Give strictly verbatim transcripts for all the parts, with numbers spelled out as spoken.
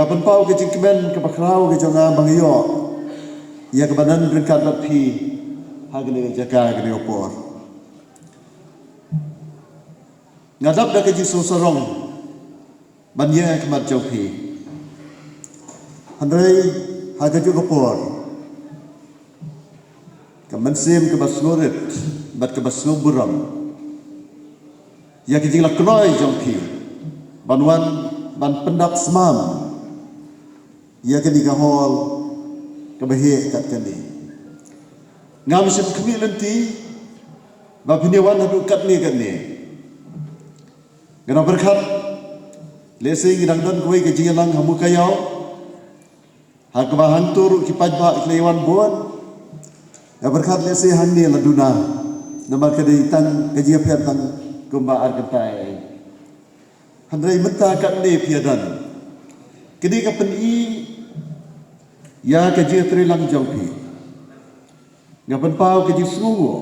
Pynpaw ka jingkmen kaba khraw ka jong nga ba nga ïoh ïa kaba don ryngkat bad phi ha kane ka jaka, ha kane ka por. Nga dap da ka jingsngewsarong ban ïeng ha khmat jong phi. Hynrei ha kajuh ka por, ka mynsiem kaba sngewrit bad kaba sngewburom ïa ka jinglakhloi jong phi ban wan ban pyndap smam ïa kane ka hall kaba heh kat kane. Ngam shym khmih lynti ba phin ïa wan haduh katne katne. Nga dang pyrkhat lehse ngi dang don kawei ka jingïalang ha Mowkaiaw, ha kaba hangto ruh ki paidbah ki la ïa wan bun. Nga pyrkhat lehse hangne la duna, namar ka dei tang ka jingïapher tang kumba ar kynta. Hynrei mynta katne phi ïa don, kane ka pyni ïa ka jingïatreilang jong phi. Nga pynpaw ka jingsngewnguh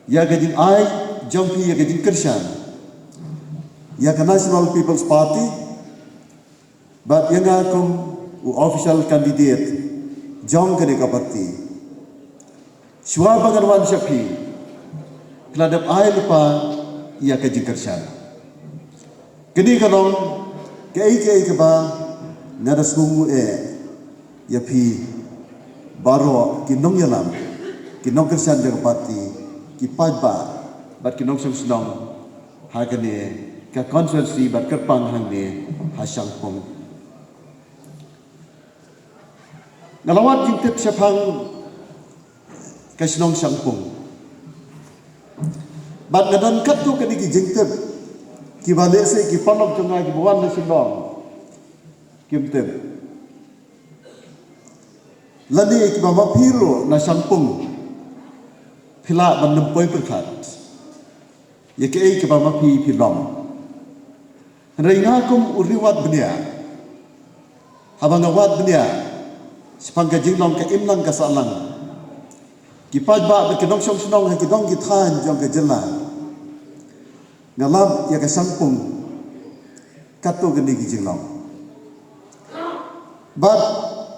ïa ka jingai jong phi ïa ka jingkyrshan ïa ka National People's Party bad ïa nga kum u official candidate jong kane ka party. Shuwa ba ngan wan sha phi, phi la dep ai lypa ïa ka jingkyrshan. Kane ka long kaei kaei kaba nga da sngewnguh eh ïa phi baroh ki nongïalam, ki nongkyrshan jong ka party, ki paidbah bad ki nongshong shnong ha kane ka constituency bad kyrpang hangne ha Shangpung. Nga la wad jingtip shaphang ka shnong Shangpung. Bad nga don katto katne ki jingtip kiba lehse ki paralok jong nga kiba wan na Shillong kim tip. Lane kiba ma phi ruh na Shangpung phi lah ban ym poi pyrkhat ïa kaei kaba ma phi phi long. Hynrei nga kum u riewad bniah, haba nga wad bniah shaphang ka jinglong ka imlang ka sahlang, ki paidbah bad ki nongshong shnong ha ki dong ki thaiñ jong ka jylla, nga lap ïa ka Shangpung katto katne ki jinglong. Bad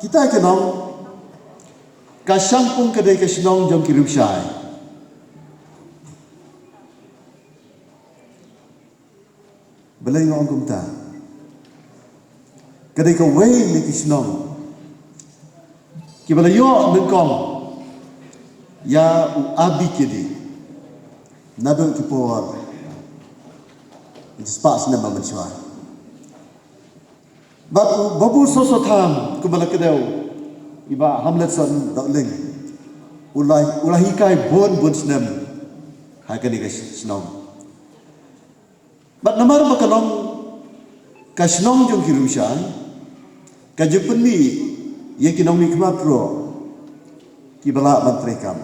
kita ki long, ka Shangpung ka dei ka shnong jong ki riewshai. Balei nga ong kumta? Ka dei kawei na ki shnong kiba la ïoh nyngkong ïa u A B K D naduh ki por shispah snem ba mynshuwa. Bad u Babu Soso Tham, kumba la kdew i Bah Hamletson Dohling, u la, u la hikai bun bun snem ha kane ka shnong. Bad namar ba ka long ka shnong jong ki riewshai, ka jingpynmih ïa ki nongmihkhmat ruh kiba lah ban treikam.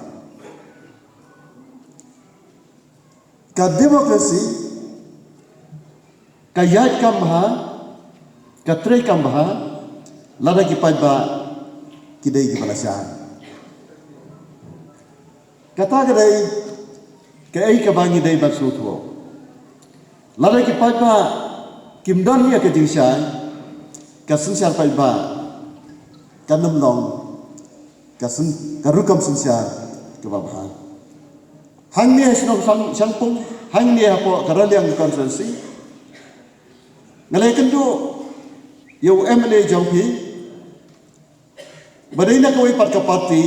Ka democracy ka ïaid kam bha, ka treikam bha lada ki paidbah ki dei kiba la shai. Kata ka dei kaei kaba ngi dei ban sngewthuh. Lada ki paidbah kim don ïa ka jingshai, ka synshar paidbah kan ym long ka syn-, ka rukom synshar kaba bha. Hangne ha shnong Shang-, Shangpung, hangne hapoh ka Raliang constituency, nga la ïakynduh ïa u M L A jong phi ba dei na kawei pat ka party,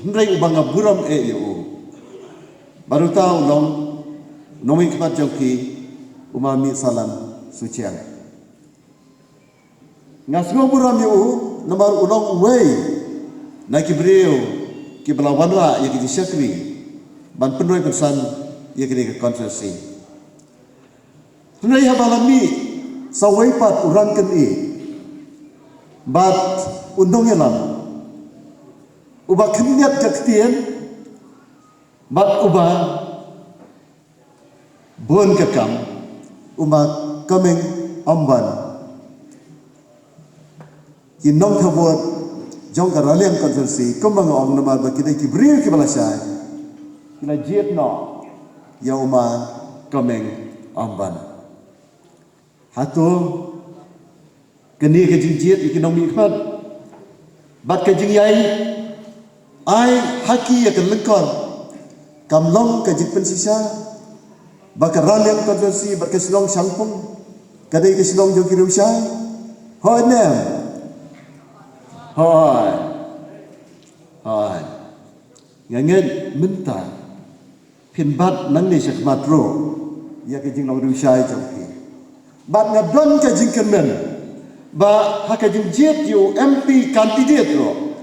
hynrei uba nga burom eh ïa u, bad uta u long u nongmihkhmat jong phi, u Ma Mihsalan Suchiang. Nga sngewburom ïa u namar u long uwei na ki briew kiba la wanrah ïa ki jingshakri ban pynroi pynsan ïa kane ka constituency. Hynrei haba la mih sa uwei pat u rangkynmaw bad u nongïalam uba khyndiat ka ktien bad uba bun ka kam, u Ma Coming Ymban. Ki nongthaw vote jong ka Raliang constituency, kumba nga ong, namar ba ki dei ki briew kiba la shai, ki la jied noh ïa u Ma Coming Ymban. Hato Kane ka jingjied ïa ki nongmihkhmat bad ka jingïai ai ha ki ïa ka lyngkor kam long ka jingpynshisha ba ka Raliang constituency bad ka shnong Shangpung ka dei ka shnong jong ki riewshai. Hooid ne em? Hooid. Hooid. Nga ngeit mynta phin bat nangne shakhmat ruh ïa ka jinglong riewshai jong phi. Bad nga don ka jingkyrmen ba ha ka jingjied ïa u M P candidate ruh,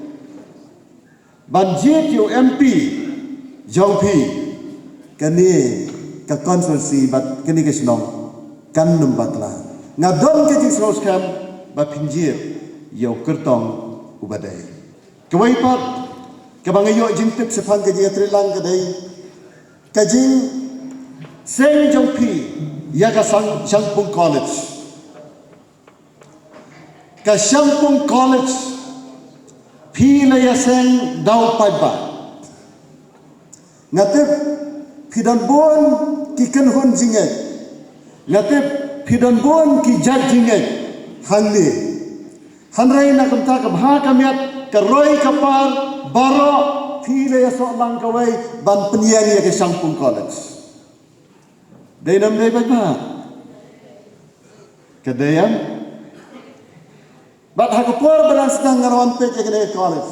ban jied ïa u M P jong phi, kane ka constituency bad kane ka shnong kan nym bakla. Nga don ka jingsngewskhem ba phin jied ïa u kyrtong uba dei. Kawei pat kaba nga ïoh jingtip shaphang ka jingïatreilang ka dei ka jingseng jong phi ïa ka Sang-, Shangpung College. Ka Shangpung College phi la ïaseng da u paidbah. Nga tip phi don bun ki kynhun jingngeit. Nga tip phi don bun ki jait jingngeit hangne. Hynrei na ka bynta ka bha ka miat, ka roi ka par baroh, phi la ïasoh lang kawei ban pynïeng ïa ka Shangpung College. Dei ne ym dei, paidbah? Ka dei, em? Bad ha ka por ba dang sdang nga la wan peit ïa kane ka college.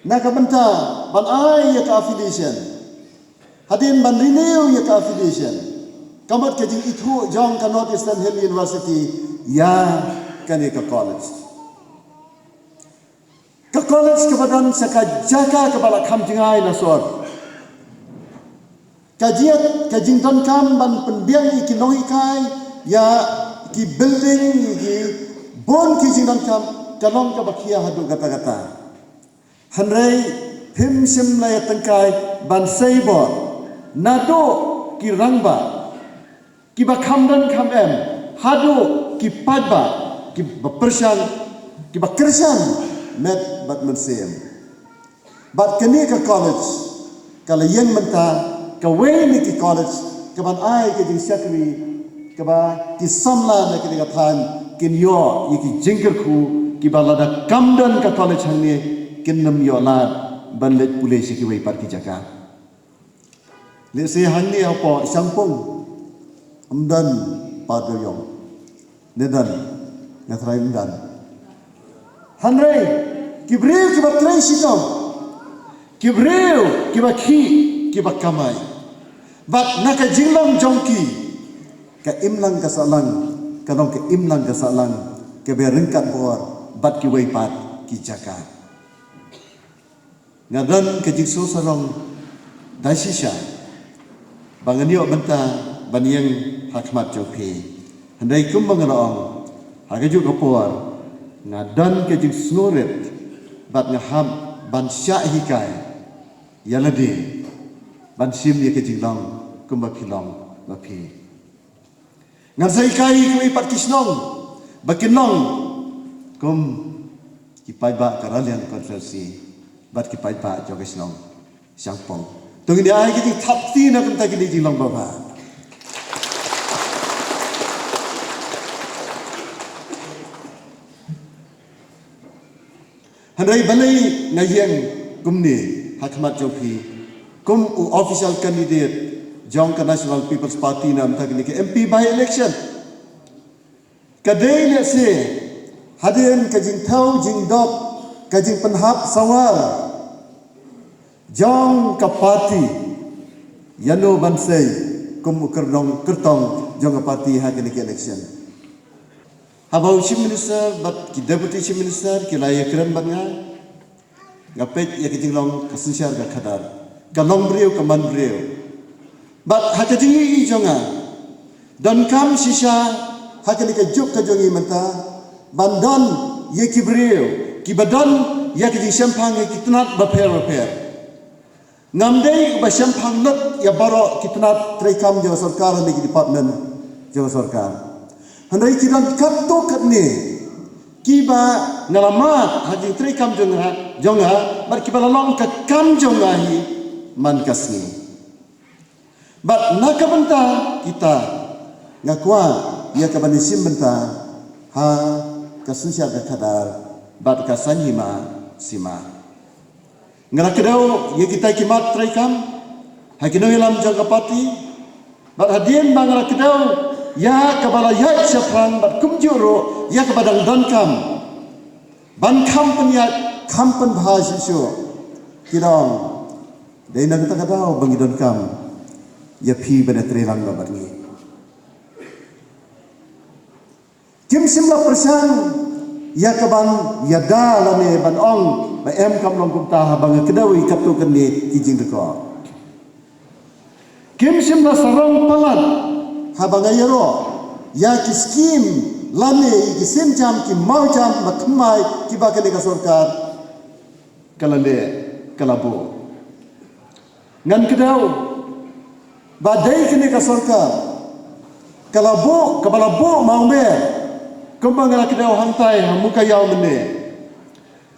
Na ka bynta ban ai ïa ka affiliation, hadien ban renew ïa ka affiliation, ka mut ka jingithuh jong ka North Eastern Hill University ïa kane ka college. Ka college kaba don sha ka jaka kaba la kham jngai na sor. Ka jied, ka jingdonkam ban pynbiang ïa ki nonghikai, ïa ki building, ïa ki bun ki jingdonkam, ka long kaba khia haduh katta katta. Hynrei phim shym la ïa tyngkai ban sei bor naduh ki rangbah kiba kham don kham em haduh ki paidbah kiba pyrshang, kiba kyrshan met bad mynsiem. Bad kane ka college ka la ïeng mynta kawei na ki college kaban ai ka jingshakri kaba ki samla na kane ka thaiñ kin ïoh ïa ki jingkyrkhu kiba lada kam don ka college hangne kin nym ïoh lad ban leit pule sha kiwei pat ki jaka. Lehse hangne hapoh Shangpung ym don pa dewïong. Ne don? Nga tharai ym don. Hynrei ki briew kiba trei shitom, ki briew kiba khih, kiba kamai, bad na ka jinglong jong ki, ka imlang ka sahlang ka long ka imlang ka sahlang kaba ryngkat bor bad kiwei pat ki jaka. Nga don ka jingsngew sarong da shisha ba ngan ïoh bynta ban ïeng ha khmat jong phi. Hynrei kumba nga la ong ha kajuh ka por, nga don ka jingsngewrit bad nga hap ban shah hikai ïa lade ban shim ïa ka jinglong kumba phi long ma phi. Ngan sa hikai ïa kiwei pat ki shnong ba kin long kum ki paidbah ka Raliang constituency bad ki paidbah jong ka shnong Shangpung. To ngin ïa ai ka jingthap kti na ka bynta kine ki jinglong babha. Hynrei balei nga ïeng kumne ha khmat jong phi kum u official candidate jong ka National People's Party na ka bynta kane ka M P by-election? Ka dei lehse hadien ka jingthew jingdop, ka jingpynhap sawa jong ka party ïa no ban sei kum u kyrtong, kyrtong jong ka party ha kane ka election. Haba u Chief Minister bad ki Deputy Chief Minister ki la ïakren bad nga, nga peit ïa ka jinglong ka synshar ka khadar, ka long briew ka man briew. Bad ha ka jingïohi jong nga, donkam shisha ha kane ka juk ka jong ngi mynta ban don ïa ki briew kiba don ïa ka jingshemphang ïa ki tnat bapher bapher. Ngam dei ba shemphang lut ïa baroh ki tnat treikam jong ka sorkar ne ki department jong ka sorkar. Hynrei ki don katto katne kiba nga la mad ha jingtreikam jong nga, jong nga bad kiba la long ka kam jong nga hi man ka sngi. Bad na ka bynta kita nga kwah ïa ka ban ïashim bynta ha ka synshar ka khadar bad ka saiñ hima sima. Nga la kdew ïa kita ki mat treikam ha ki nongïalam jong ka parti, bad hadien ba nga la kdew ïa kaba la ïaid shaphrang bad kumjuh ruh ïa kaba dang donkam ban kham pynïaid kham pynbha shuh shuh, ki la ong, dei na kata ka daw ba ngi donkam ïa phi ban ïatreilang bad ngi. Kim shym la pyrshang ïa ka ban ïada lane ban ong ba em, kam long kumta haba nga kdew ïa katto katne ki jingdkoh. Kim shym la sarong palat haba nga ïaroh ïa ki skim lane ïa ki sienjam, ki mawjam ba thymmai kiba kane ka sorkar ka la leh, ka la buh. Ngan kdew ba dei kane ka sorkar ka la buh, kaba la buh mawmer, kumba nga la kdew hangtai ha Mowkaiaw mynne,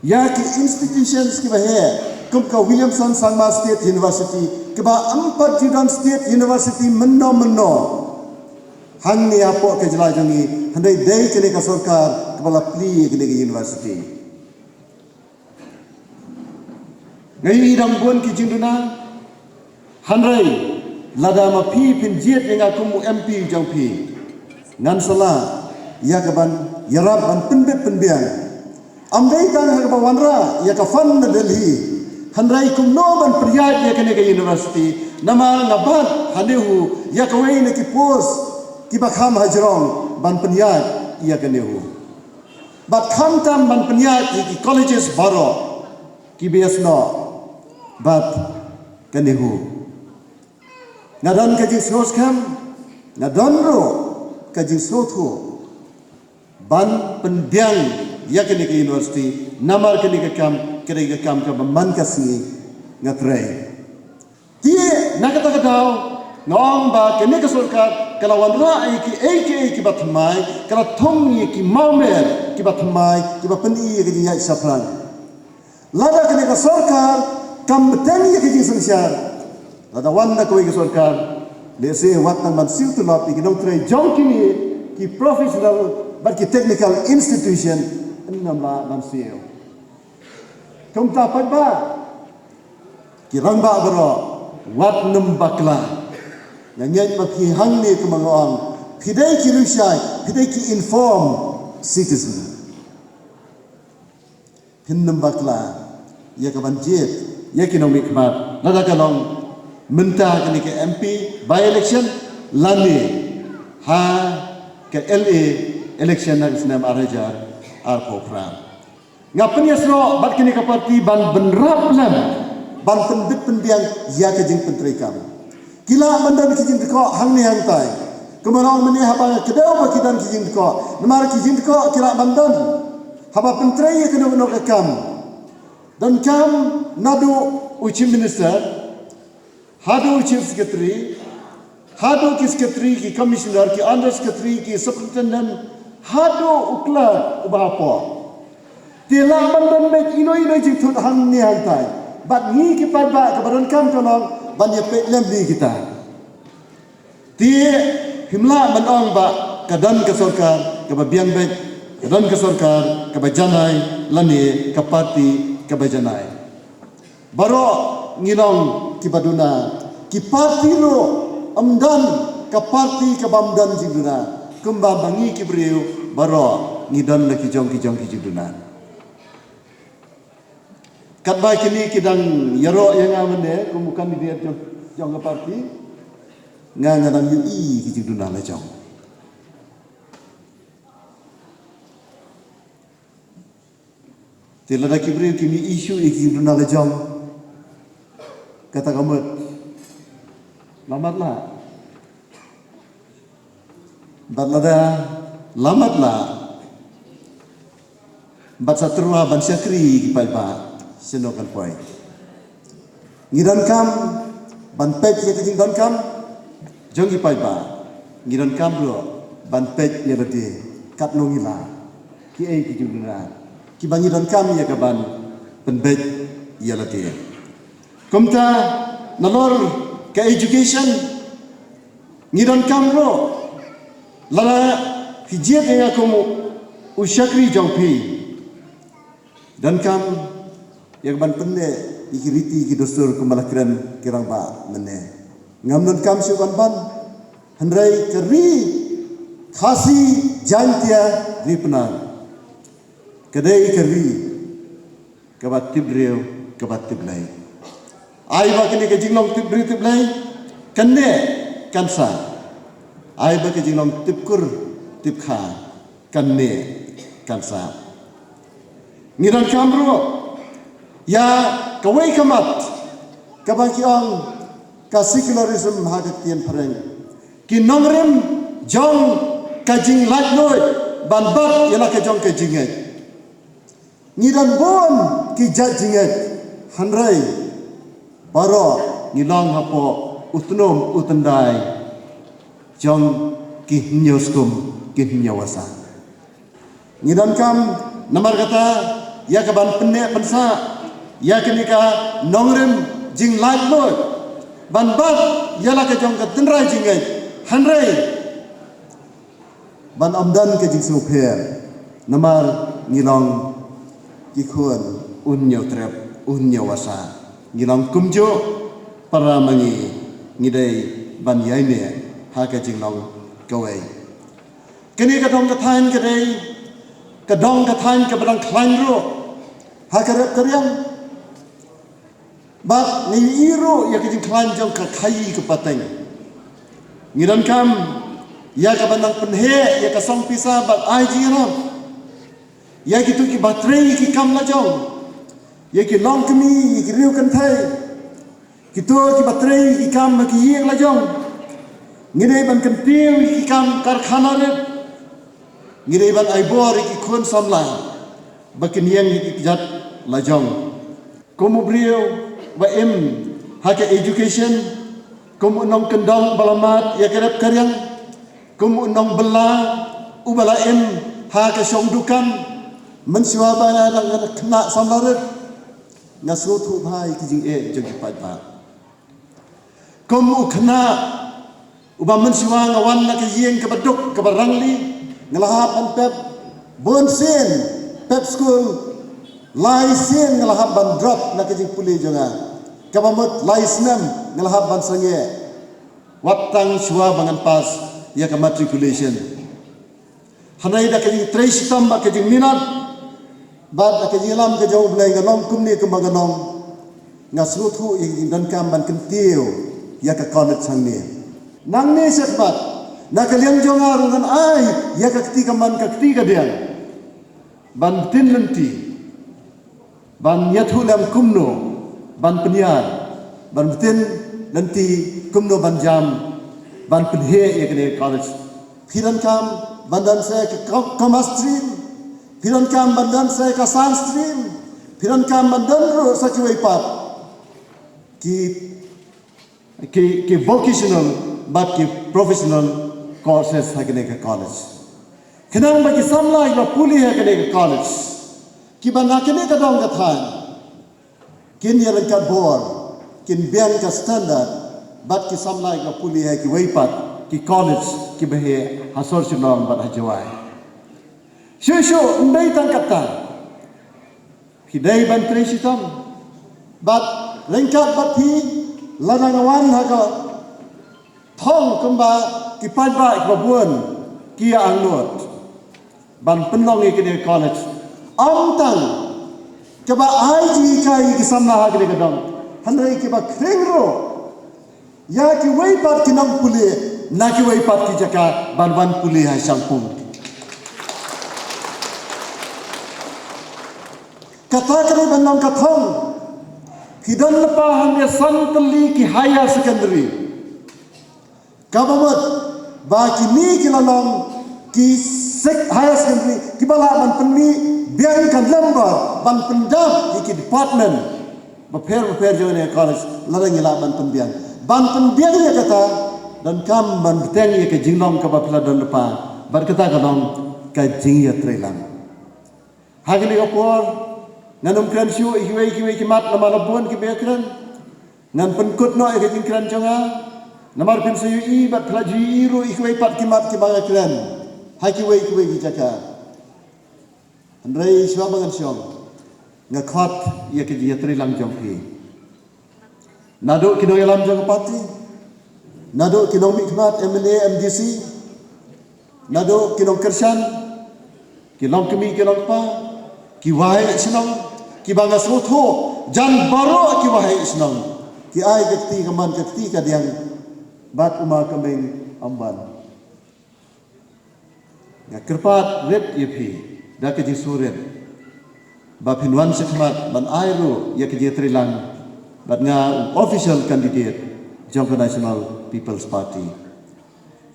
ïa ki institutions kiba heh kum ka Williamson Sangma State University, kaba em pat ju don state university mynno mynno hangne hapoh ka jylla jong ngi, hynrei dei kane ka sorkar kaba la plie ïa kane ka university. Nga ïohi dang bun ki jingduna, hynrei lada ma phi phin jied ïa nga kum u M P jong phi, ngan sa lah ïa ka ban ïarap ban pynbit pynbiang. Ym dei tang ha kaba wanrah ïa ka fund na Delhi, hynrei kumno ban pynïaid ïa kane ka university, namar nga bat ha NEHU ïa kawei na ki post kiba kham hajrong ban pynïaid ïa ka NEHU. Bad khamtam ban pynïaid ïa ki colleges baroh kiba ïasnoh bad ka NEHU. Nga don ka jingsngewskhem, nga don ruh ka jingsngewthuh ban pynbiang ïa kane ka university, namar kane ka kam, kane ka kam kaba man ka sngi nga trei. Te na kata ka daw nga ong ba kane ka sorkar ka la wanrah ïa kiei kiei kiba thymmai, ka la thung ïa ki mawmer kiba thymmai kiba pyni ïa ka jingïaid shaphrang. Lada kane ka sorkar kam bteng ïa ka jingsynshar, lada wan na kawei ka sorkar, lehse wat tang ban siew tulop ïa ki nongtrei jong kine ki professional bad ki technical institution, ym lah ban siew. Kumta paidbah, ki rangbah baroh, wat nym bakla. Nga ngeit ba phi hangne kumba nga ong, phi dei ki rishai, phi dei ki informed citizen. Phin nym bakla ïa ka ban jied ïa ki nongmihkhmat, lada ka long mynta kane ka M P by election lane ha ka L A election ha ka snem ar hajar arphew phra. Nga pynïasoh bad kane ka parti ban bynrap lem ban pynbit pynbiang ïa ka jingpyntreikam. Ki lah ban don ki jingdkoh hangne hangtai. Kumba nga ong mynne, haba nga kdew ba ki don ki jingdkoh, namar ki jingdkoh ki lah ban don haba pyntrei ïa kano kano ka kam. Donkam naduh u Chief Minister haduh u Chief Secretary, haduh ki Secretary, ki Commissioner, ki Under Secretary, ki Superintendent, haduh u Clerk uba hapoh. Te lah ban don beit ino ino jingthut hangne hangtai. Bad ngi ki paidbah kaba donkam ka long ban ïapeit lem ïa kita. Te phim lah ban ong ba ka don ka sorkar kaba biang beit, ka don ka sorkar kaba janai lane ka parti kaba janai. Baroh ngi long kiba duna, ki parti ruh ym don ka parti kaba ym don jingduna, kumba ma ngi ki briew baroh ngi don la ki jong ki jong ki jingduna. Katba kine ki dang ïaroh ïa nga mynne kum u candidate jong, jong ka parti, nga, nga dang ïohi ki jingduna la jong. Te lada ki briew kim ïohi shuh ïa ki jingduna la jong, kata ka mut la matlah. Bad lada la matlah, bad sa tyrwa ban shakri, ki paidbah, shano kan poi? Ngi donkam ban peit ïa ka jingdonkam jong ki paidbah. Ngi donkam ruh ban peit ïa lade katno ngi lah, kiei ki jingduna kiba ngi donkam ïa ka ban pynbeit ïa lade. Kumta nalor ka education, ngi donkam ruh, lada phi jied ïa nga kum u U shakri jong phi donkam ïa ka ban pynneh ïa ki riti ki dustur kumba la kren ki rangbah mynne. Ngam donkam shuh ban ban, hynrei ka ri Khasi Jaiñtia Ri Pnar ka dei ka ri kaba tip briew, kaba tip Blei. Ai ba kane ka jinglong tip briew tip Blei kan neh kan sah. Ai ba ka jinglong tip kur tip kha kan neh kan sah. Ngi donkam ruh ïa kawei ka mat kaba ki ong ka secularism ha ka ktien phareng. Ki nongrim jong ka jinglaitluid ban bat ïa la ka jong ka jingngeit. Ngi don bun ki jait jingngeit, hynrei baroh ngi long hapoh u tnum u tyndai jong ki hynñiew skum, ki hynñiew wasa. Ngi donkam namar kata ïa ka ban pynneh pynsah ïa kane ka nongrim jinglaitluid ban bat ïa la ka jong ka tynrai jingngeit, hynrei ban ym don ka jingsngewpher, namar ngi long ki khun u hynñiew trep, u hynñiew wasa. Ngi long kumjuh para ma ngi, ngi dei ban ïaineh ha ka jinglong kawei. Kane ka dong ka thaiñ ka dei ka dong ka thaiñ kaba dang khlaiñ ruh ha ka rep ka riang. Bad ngi ïohi ruh ïa ka jingkhlaiñ jong ka khaii ka pateng. Ngi donkam ïa ka ban nang pynheh ïa ka song pisa bad ai jingïarap ïa kito kiba trei ïa ki kam la jong, ïa ki longkmie, ïa ki riew kynthei, kito kiba trei ïa ki kam ha ki ïing la jong. Ngi dei ban kyntiew ïa ki kam karkhana rit. Ngi dei ban ai bor ïa ki khun samla ba kin ïeng ïa ki kjat la jong. Kum u briew ba im ha ka education, kum u nongkyndong ba la mad ïa ka rep ka riang, kum u nongbylla uba la im ha ka shong dukan, mynshuwa ba nga dang khynnah samla rit, nga sngewthuh bha ïa ki jingeh jong ki paidbah. Kum u khynnah uba mynshuwa nga wan na ka ïing kaba duk kaba rangli, nga la hap ban pep bun sien, pep skul lai sien nga la hap ban drop na ka jingpule jong nga. Kaba mut lai snem nga la hap ban sangeh wat tang shuwa ba ngan pass ïa ka matriculation. Hynrei da ka jingtrei shitom bad ka jingminot bad da ka jingïalam ka jong U Blei nga long kumne kumba nga long. Nga sngewthuh ïa ka jingdonkam ban kyntiew ïa ka college hangne. Nangne shakhmat na ka liang jong nga ruh ngan ai ïa ka kti kamon ka kti kadiang ban btin lynti, ban ïathuh lem kumno ban pynïar, ban btin lynti kumno ban jam, ban pynheh ïa kane ka college. Phi donkam ban don sa ka co-, commerce stream, phi donkam ban don sa ka science stream, phi donkam ban don ruh sa kiwei pat ki, ki, ki vocational bad ki professional courses ha kane ka college. Khnang ba ki samla kiba pule ha kane ka college, kiba na kane ka dong ka thaiñ, kin ïaryngkat bor, kin biang ka standard bad ki samla kiba pule ha kiwei pat ki college kiba heh ha sor Shillong bad ha Jowai. Shuh shuh ym dei tang katta. Phi dei ban trei shitom bad ryngkat bad phi, lada nga wan ha ka thong kumba ki paidbah kiba bun ki ïa angnud ban pynlong ïa kane ka college, ym tang kiba ai jinghikai ïa ki samla ha kane ka dong, hynrei kiba khring ruh ïa kiwei pat ki nongpule na kiwei pat ki jaka ban wan pule ha shangpung. Kata ka dei ban long ka thong. Ki don lypa hangne san tylli ki higher secondary. Kaba mut ba kine ki la long ki sek higher secondary kiba lah ban pynmih biang ka number ban pyndap ïa ki department bapher bapher jong kane ka college. Lada ngi lah ban pynbiang, ban pynbiang ïa kata, donkam ban bteng ïa ka jinglong kaba phi la don lypa bad kata ka long ka jingïatreilang. Ha kane ka por ngan ym kren shuh ïa kiwei kiwei ki mat namar la bun kiba ïakren. Ngan pynkut noh ïa ka jingkren jong nga namar phin sa ïohi bad phi la ju ïohi ruh ïa kiwei pat ki mat kiba nga kren ha kiwei kiwei ki jaka. Hynrei shuwa ba ngan shong, nga khot ïa ka jingïatreilang jong phi. Naduh ki nongïalam jong ka party, naduh ki nongmihkhmat M L A, M D C, naduh ki nongkyrshan, ki longkmie ki longkpa, ki waheh shnong, kiba nga sngewthuh, jan baroh ki waheh shnong, ki ai ka kti kamon ka kti kadiang, bad u ma ka meng ym wan. Nga kyrpad rit ïa phi da ka jingsngewrit ba phin wan shakhmat ban ai ruh ïa ka jingïatreilang bad nga, u official candidate jong ka National People's Party.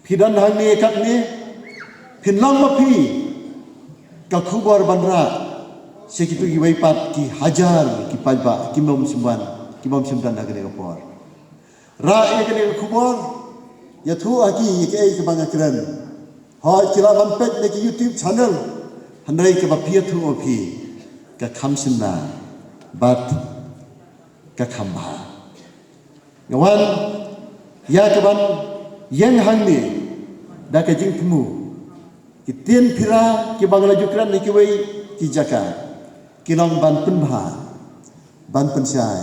Phi don hangne katne, phin long ma phi ka khubor ban rah sha kito kiwei pat ki hajar ki paidbah ki bym shym wan, ki bym shym don ha kane ka por. Rah ïa kane ka khubor, ïathuh ha ki ïa kaei kaba nga kren. Hooid, ki lah ban peit na ki YouTube channel, hynrei kaba phi ïathuh ma phi, ka kham shynna bad ka kham bha. Nga wan ïa kaban ïeng hangne da ka jingthmu. Ki ktien pura kiba nga la ju kren ha kiwei ki jaka ki long ban pynbha, ban pynshai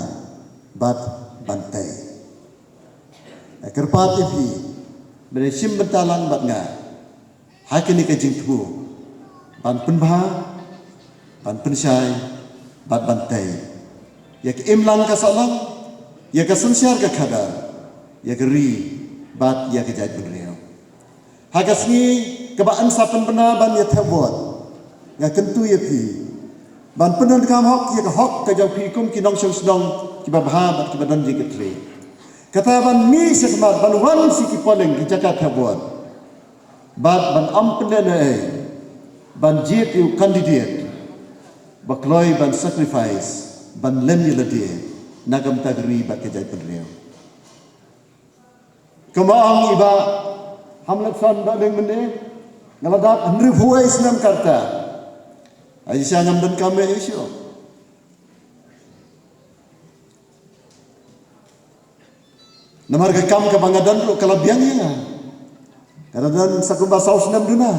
bad ban tei. Nga kyrpad ïa phi ban ïashim bynta lang bad nga ha kane ka jingthmu ban pynbha, ban pynshai bad ban tei ïa ka imlang ka sahlang, ïa ka synshar ka khadar, ïa ka ri bad ïa ka jaitbynriew. Ha ka sngi kaba yn sa pynbna ban ïa thep vote, nga kyntu ïa phi ban pyndonkam hok ïa ka hok ka jong phi kum ki nongshong shnong kiba bha bad kiba don jingkyrkhu. Kata ban mih shakhmat ban wan sha ki polling, ki jaka thep vote, bad ban ym pynlehnohei ban jied ïa u candidate ba kloi ban sacrifice, ban len ïa lade na ka bynta ka ri bad ka jaitbynriew. Kumba ong i Bah Hamletson Dohling mynne, nga la dap hynriewphew wei snem ka rta. Ai shisha ngam donkam ïa shuh. Namar ka kam kaba nga don ruh ka la biang ïa nga. Ka la don sa kumba saw snem duna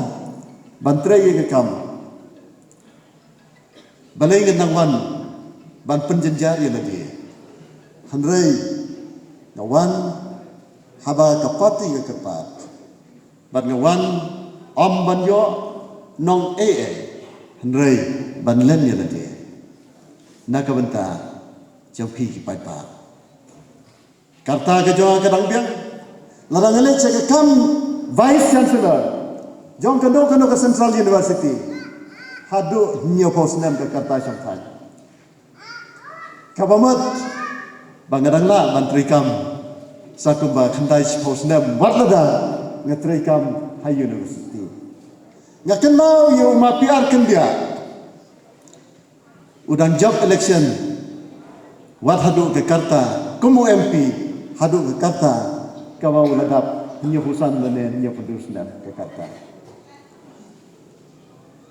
ban trei ïa ka kam. Balei ngan nang wan ban pynjynjar ïa lade? Hynrei nga wan haba ka party ka kyrpad. Bad nga wan ym ban ïoh nong ei ei, hynrei ban len ïa lade na ka bynta jong phi ki paidbah. Ka rta ka jong nga ka dang biang. Lada nga leit sha ka kam Vice Chancellor jong kano kano ka Central University haduh hynñiewphew snem ka rta shongthait. Kaba mut ba nga dang lah ban treikam sa kumba khyndai shiphew snem wat lada nga treikam ha university. Nga kynmaw ïa u ma P R Kyndiah, u dang jop election wat haduh ka rta kum u M P, haduh ka rta kaba u la dap hynñiewphew san lane hynñiewphew hynriew snem ka rta.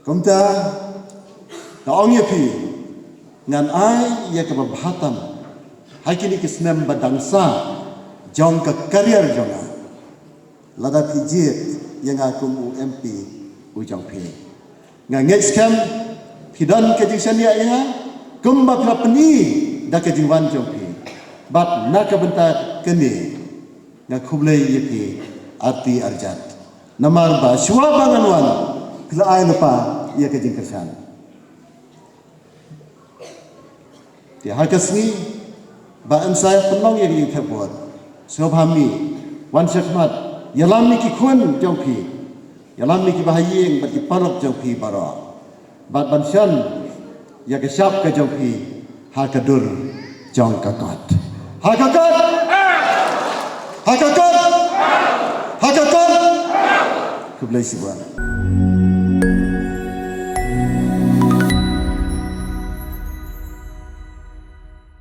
Kumta nga ong ïa phi, ngan ai ïa kaba bha tam ha kine ki snem ba dang sah jong ka career jong nga. Lada phi jied ïa nga kum u M P u jong phi, nga ngeit skhem phi don ka jingshaniah ïa nga kumba phi la pyni da ka jingwan jong phi. Bad na ka bynta kane nga khublei ïa phi arti arjat. Namar ba shuwa ba ngan wan phi la ai lypa ïa ka jingkyrshan. Te ha ka sngi ba yn sa pynlong ïa ka jingthep vote, sngewbha mih, wan shakhmat, ïalam ïa ki khun jong phi, ïalam ïa ki bahaïing bad ki paralok jong phi baroh, bad ban shon ïa ka shap ka jong phi ha ka dur jong ka kot. Ha ka kot! Ha ka kot! Ha ka kot! Khublei shibun.